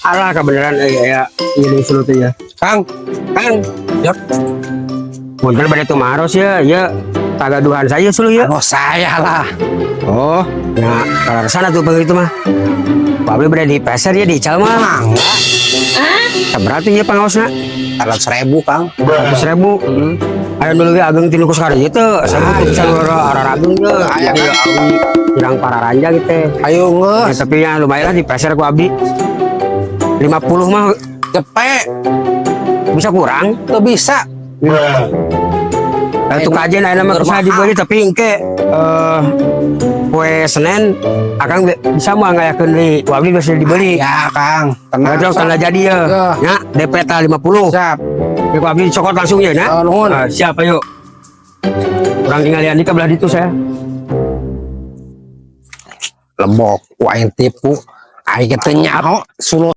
Alah, kebenaran ya ini suluh teh ya. Kang, Kang, Yuk. Punten bade tumaros ya, ya kagaduhan saya suluh ya. Oh, saya lah. Oh, ya kalau sana tuh begitu mah. Pak Abdi bade dipeser ya, diical mah. Mangga. Berarti ya pangaosna? 100.000, Kang. 100.000. Ayo dulu ge ageng tinu sekarang gitu. Saya butuh bisa luar arah ageng ge. Aya, Jadi Kang. abdi kurang pararanjang gitu. Ayo ngeh. Ya, tapi ya lumayan lah dipeser ku abdi. 50 mah. Cepet. Bisa kurang? Tuh bisa. Nah, itu kajian ayeuna mah bisa dibeli, tapi engke poe Senin akang bisa mah ngayakeun deui. Ku abdi bisa dibeli. Ya, Kang. Tenang. Tenang, tanda jadi ya. Ya. Ya, DP ta 50. Siap. Ya, ku abdi dicokot langsung ya, nah. Oh, nuhun. Ah, siap, ayo. Kurang tinggal di belah ditu saya. Lebok, ku aing tipu. Aing teh nyaho suluh.